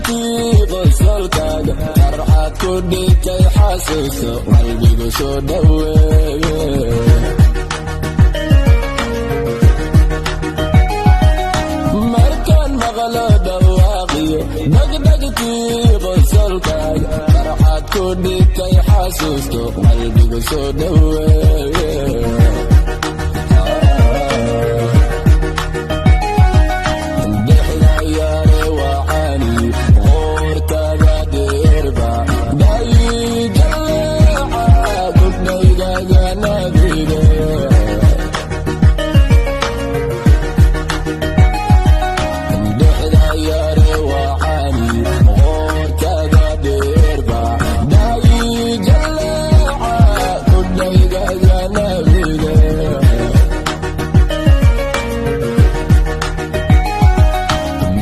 Dhagdhagtii qosolkaaga farxad ku dhigtay, xasuuso qalbigu soo dhoweeye. Markaan maqlo dhawaaqiyo dhagdhagtii qosolkaaga farxad ku dhigtay, xasuusto qalbigu soo dhoweeye. Dhexdayaare waxaani qoortaada dheerba dhayjaleeca kudhaygaga nabige. Dhexdayaare waxaani qoortaada dheerba dhayjaleeca kudhaygaga nabige.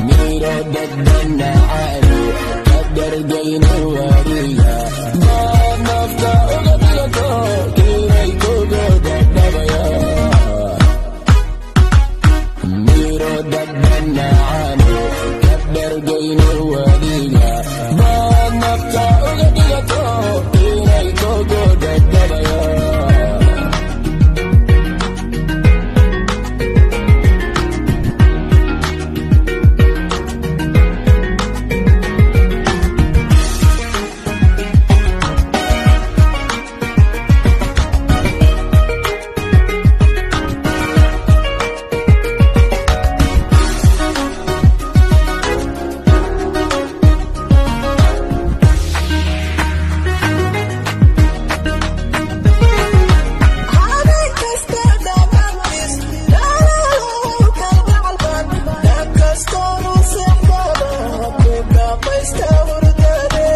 Miro dhadhanacaani ka dhargayne wariga baad nafta uga dhigato kiray kugu dhadhabaya. Miro dhadhanacaani ka dhargayne wariga baad nafta uga dhigato kiray kugu dhadhabaya. Habeen kasta dhammaantiis dhalow kalgacalban dhan kastoonu seexdaba ku dhamaysta hurdade.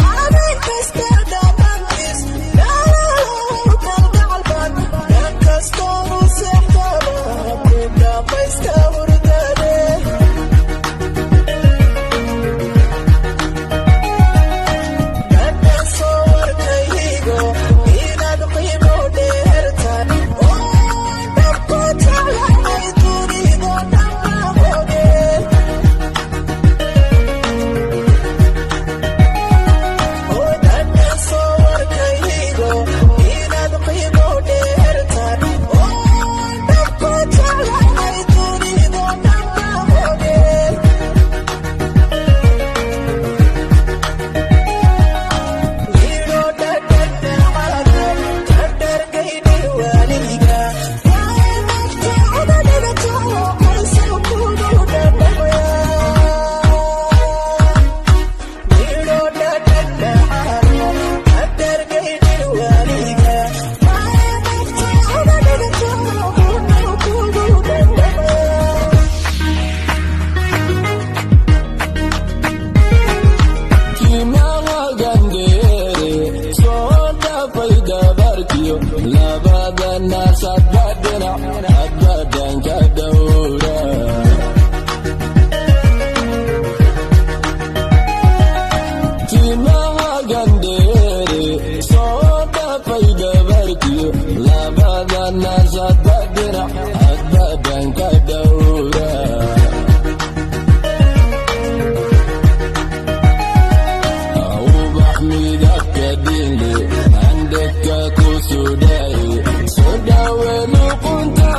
Habeen kasta dhammaantiis dhalow kalgacalban dhan kastoonu seexdaba ku dhamaysta hurdade. Dadka soo warkaygo inaad qiimo dheertan oo dhabku jeclahay dunido dhammahoge. Oo dadka soo warkaygo inaad qiimo dheertan oo dhabku jeclahay dunido dhammahoge. Miro dhadhanacaana ka dhargayne waaliga waa nafta uga dhigato qoysal kugu dhadhamaya. Miro dhadhanacaana ka dhargayne waaliga waa nafta uga dhigato qoysal kugu dhadhamaya. Timaha gandheere soo dhafay dabarkiyo labada naasadba dhinac abadan ka dhowra. Timaha gandheere soo dhafay dabarkiyo labada naasadba dhinac abadan ka dhowra. Ubax midabka dhiinle andhegka ku sudhaye soo dhawe luqunta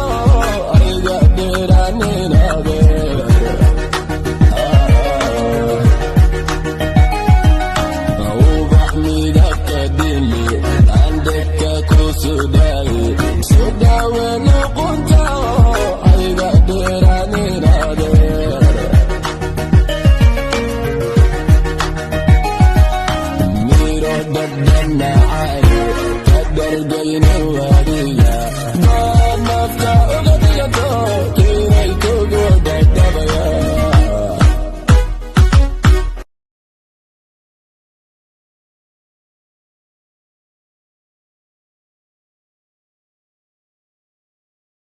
ayga dheeraaninabe. Ubax midabka dhiinle andhegka ku sudhaye soo dhawe luqunta ayga dheeraaninabe. Miro dhadhanacaani ka dhargayne wariga.